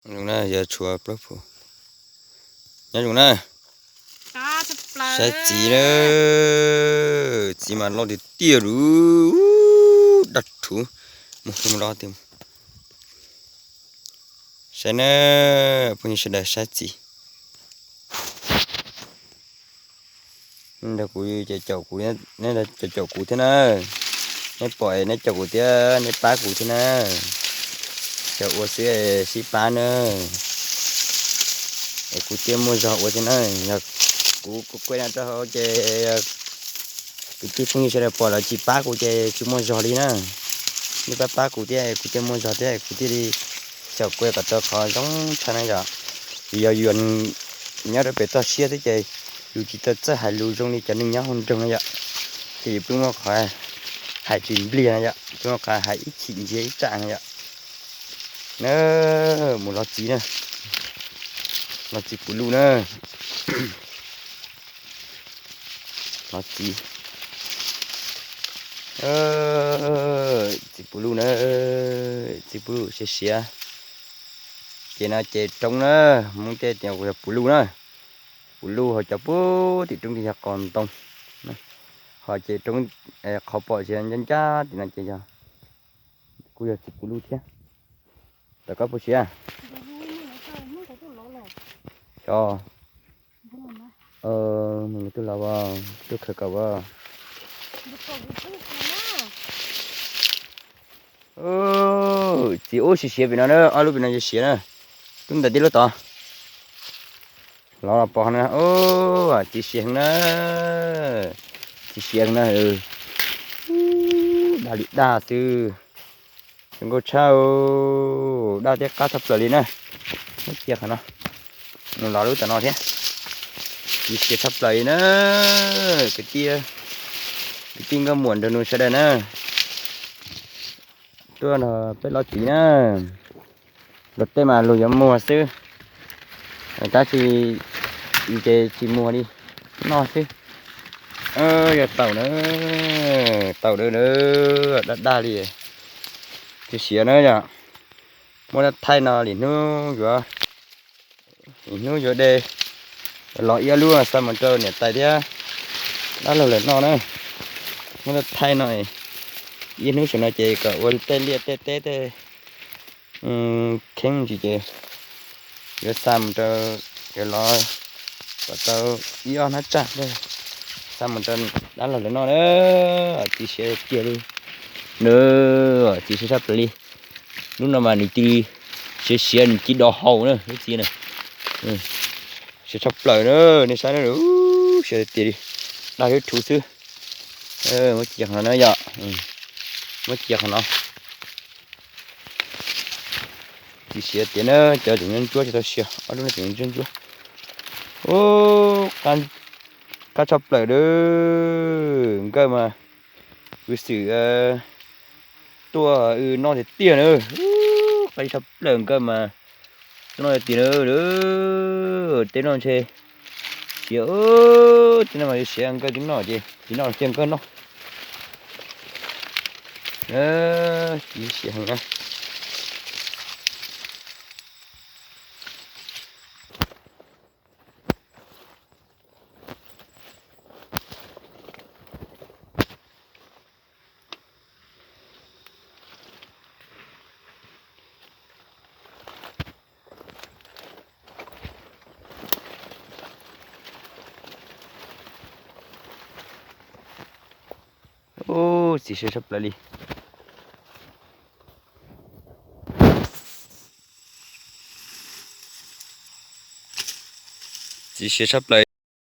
Zoo na, yog tshuav plaub phu. Nyob zoo na. Saib txiv na. Txiv mas loj tiag tiag li. Daj rhuv. Mus hu mus los tiag. Saib na, phooj ywg sawv daws saib txiv. Nrog kuv ces caum kuv, neb caum caum kuv thiab na. Neb pom neb caum kuv thiab neb pab kuv thiab na. Caum ua xwb sib pab na. Es kuv thiaj muaj zog ua thiab na. Yog kuv kuj kuaj no rau hauv ces kwv tij phooj ywg sawv daws pom lawv tsis pab kuv ces tsis muaj zog li na. Nej pab pab kuv thiab kuv thiaj muaj zog thiab kuv thiaj li xyaum kuaj kom tau qhov zoo tshaj na yom. Vim yog yus nyob rau pem toj siab xwb ces yus tsis tau txawj hais lus zoo li cov neeg nyob hauv nroog no yom. Ces yus pheej muaj qhov hais tsis npliag no yom, pheej muaj qhov hais ib chim ntsiag ib tsam no yom. Na, mus los txiv na, los txiv puv luj na. Los txiv, txiv puv luj na, txiv puv luj siav siav. Ces no ces roob na, Hmoob tej tias kuv yog puv luj na. Puv luj ho cov puag tim roob ces yog qos ntoo, ho ces roob qhov pom siav ncaj ncaj tim no ces yog, kuj yog txiv puv luj thiab. Tom koj puas siav? Xyov, nws tuaj los as, tuaj khawv kawm as. Txiv ub siav siav pem no na, ob lub pem no siav siav na. Lub ntawm tij lub tod. Los los pom no, txiv siav heev na. Txiv siav heev na. Daj li daj xwb. Zoo nkauj tshaj, daj thiab qab tshaj plaws li na. Muab cia qhov no, mus los lub tom no thiab. Txiv siav tshaj plaws li na. Kwv tij, kwv tij nkauj muam nraug nus sawv daws na, tuaj nrog peb los txiv na. Luag tej mas luag yuav muag xwb, tab sis ces tsis muag li, noj xwb. Yog taum na, taum daj daj li. Txiv siav na yom, muab thaij no lim hnub yuav, lim hnub yuav de los ib ob lub xa mus rau niam tais thiab dab laug lawv noj na. Muab thaij no ib hnub saum no ces kom ua tej liaj tej teb tej kheeb ntsis ces yuav xa mus rau, yuav los kom tau ib ob hnab tsaj tej xa mus rau dab laug lawv noj na. Txiv siav tiag tiag li, txiv siav tshaj plaws li. Lub no mas nws cia li siav siav, nws cia li do haus na lub txiv na. Siav tshaj plaws na, nej saib na, siav tiag tiag li, daj huv thuv xwb. Muab cia qhov no na yom, muab cia qhov no. Txiv siav tiag na, cov tseem ntsuab tsis tau siav, ob lub no tseem ntsuab ntsuab. Ub, qab tshaj plaws na, nkawj mas kuv xwm tuaj wb noj tiag tiag na. Qab tshaj plaws, nkawj mas tuaj noj tiag na. Teb no ntshe siav, teb no mas siav, nkawj twb noj ces tsis noj, cia nkawj noj. Txiv siav heev na. Ub, txiv siav tshaj plaws li. Txiv siav tshaj plaws.